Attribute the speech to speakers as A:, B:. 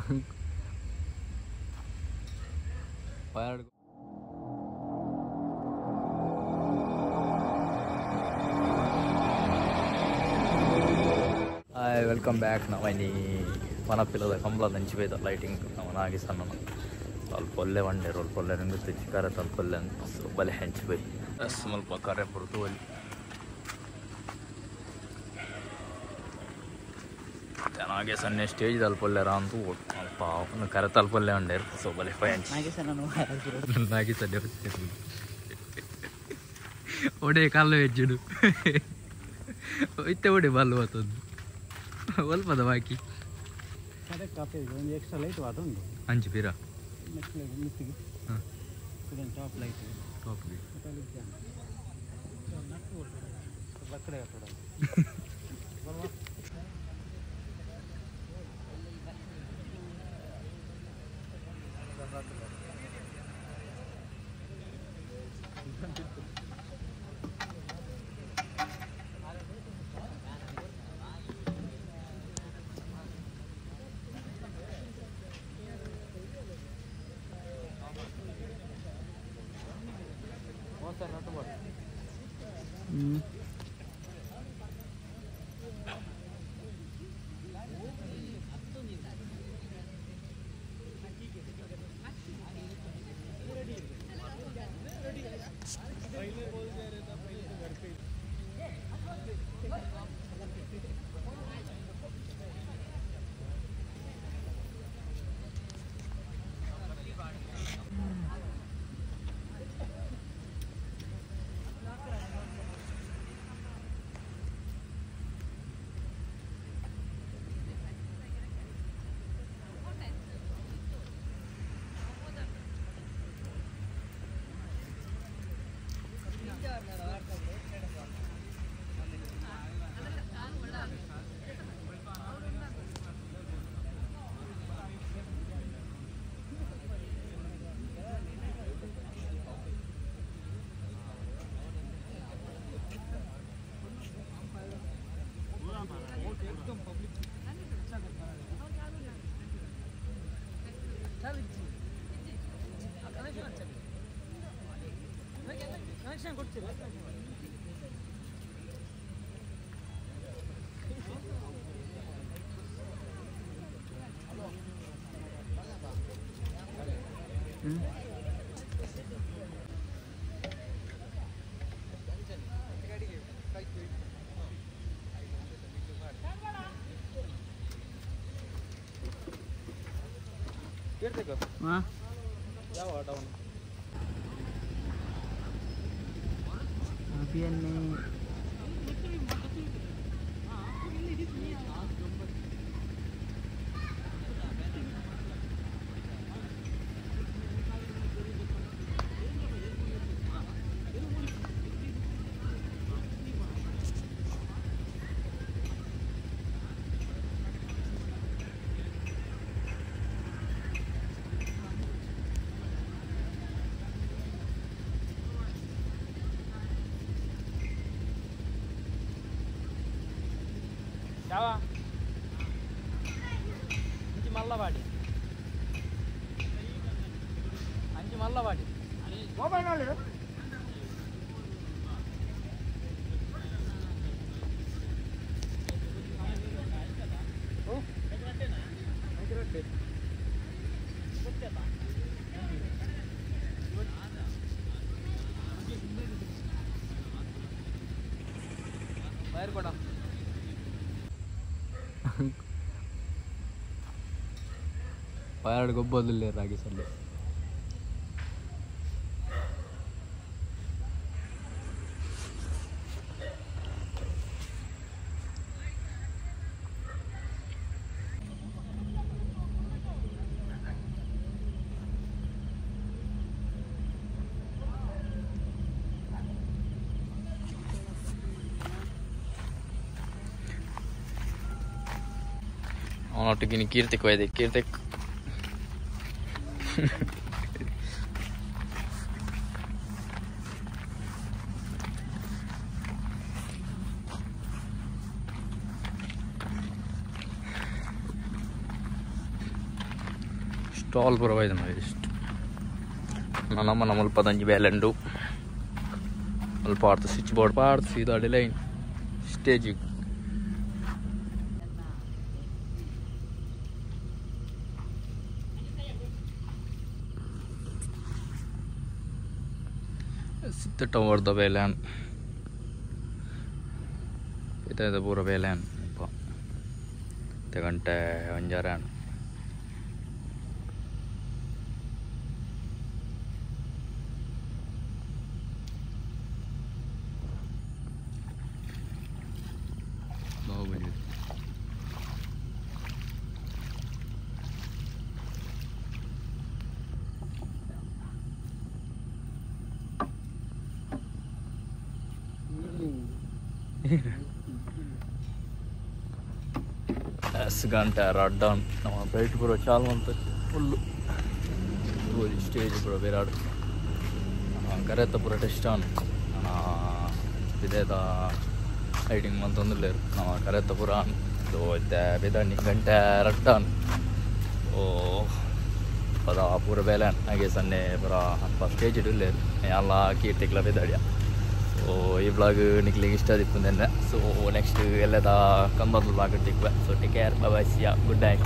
A: Hi, welcome back. ನಾವು ಪನಪಿಲ್ಲದ Kambala ದಂಚಿಪೈದ lighting ನಾವು ನಾಗಿ ಸಣ್ಣ ಸ್ವಲ್ಪ ಒಳ್ಳೆ ವಂಡೆ ಸ್ವಲ್ಪ ಒಳ್ಳೆ ನಿಂಗೆ ಚಿಕ್ಕಾರ ಸ್ವಲ್ಪ ಒಳ್ಳೆ ಬಲೆ ಹೆಂಚಿಪೈ ಸ್ವಲ್ಪ ಕರೆ ಪುರ್ತು ಒಲ್ಲಿ ನಾಗೆ ಸಣ್ಣ ಸ್ಟೇಜ್ ತಲುಪಲ್ಲೇರ ಅಂತ ಅಲ್ಪ ಕರೆ ತಲುಪಲ್ಲೇ ಉಂಡೆ ಸೊ ಬಲೆ ನಾಗಿ ಸಣ್ಣ ಒಡೆ ಕಲ್ಲು ವೆಜ್ಜುಡು ಇತ್ತೆ ಒಡೆ ಬಲ್ಲು ಬತ್ತೊಂದು ಒಲ್ಪದ ಬಾಕಿ
B: ಎಕ್ಸ್ಟ್ರಾ ಲೈಟ್ ವಾತುಂಡು
A: ಅಂಚು ಪಿರ
B: ಟಾಪ್ ಲೈಟ್
A: ಟಾಪ್
B: ಅಂಚಿ ಮಲ್ಲವಾಡಿ ಅಂಚಿ ಮಲ್ಲವಾಡಿ
A: ಪಯರ್ಡ್ ಗೊಬ್ಬದಿಲ್ಲ ರಾಗಿ ಸಲ್ಲೆ ಅವನೊಟ್ಟಿಗೆ ಕೀರ್ತಿಕ್ ಒಯ್ದೆ ಕೀರ್ತಿಕ್ ಸ್ಟಾಲ್ ಪೂರ ಬೈದ ಇಷ್ಟು ನಮ್ಮ ಮುಲ್ಪದಂಜಿ ಬೇಲೆಂಡು ಅಲ್ಪ ಪಾಡ್ದು ಸ್ವಿಚ್ ಬೋರ್ಡ್ ಪಾಡ್ದು ಸೀದಾ ಲೈನ್ ಸ್ಟೇಜಿಗೆ ಸಿತ್ತ ಟವರ್ದ ಬೇಲೆನ್ ಇದ ಪೂರ ಬೇಲೆನ್ ಅಲ್ಪ ಗಂಟೆ ಒಂಜಾರ ಬಾಹುಬಲಿ ಎಸ್ ಗಂಟೆ ರಡ್ಡನ್ ನಮ್ಮ ಬೈಟ್ ಪೂರ ಚಾಲು ಅಂತ ಫುಲ್ಲು ಸ್ಟೇಜ್ ಪೂರ ಬೇರಾಡು ಕರೆತ ಪೂರ ಟೆಸ್ಟ್ ಆನ್ ಇದೇದ ಲೈಟಿಂಗ್ ಮಂತೊಂದುಲ್ಲೆರ್ ನಮ ಕರೆತ ಪೂರ ಆನ್ ಇತ್ತೆ ಬಿದಾಣಿ ಗಂಟೆ ರಡ್ಡಾನ್ ಓ ಪದ ಪೂರ ಬೇಲೆ ಹಾಗೆ ಸನ್ನೆ ಪೂರ ಅಲ್ಪ ಸ್ಟೇಜ್ ಇಡುಲ್ಲೆರ್ ಯಾನ್ಲ ಕೀರ್ತಿಗ್ಲ ಬಿದಾಡಿಯ. ಸೊ ಈ ಬ್ಲಾಗ್ ನಿಕ್ಲಿಗೆ ಇಷ್ಟ ಆದಿಪ್ಪುಂದೆನ್ನೆ. ಸೊ ನೆಕ್ಸ್ಟ್ ಎಲ್ಲದ ಕಂಬದ blog ತಿಕ್ವೆ. So take care, bye, see ya, good night.